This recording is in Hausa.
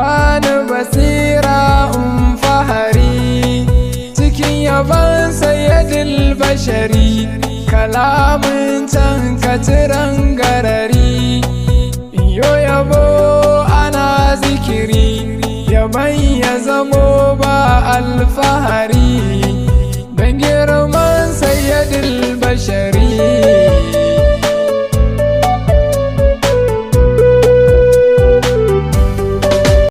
Bani basira in fahari cikin yaban Sayyidil Bashari, kalamin can ka ciran garari. Yo yabo ana zikiri, yaban ya zamo ba alfahari.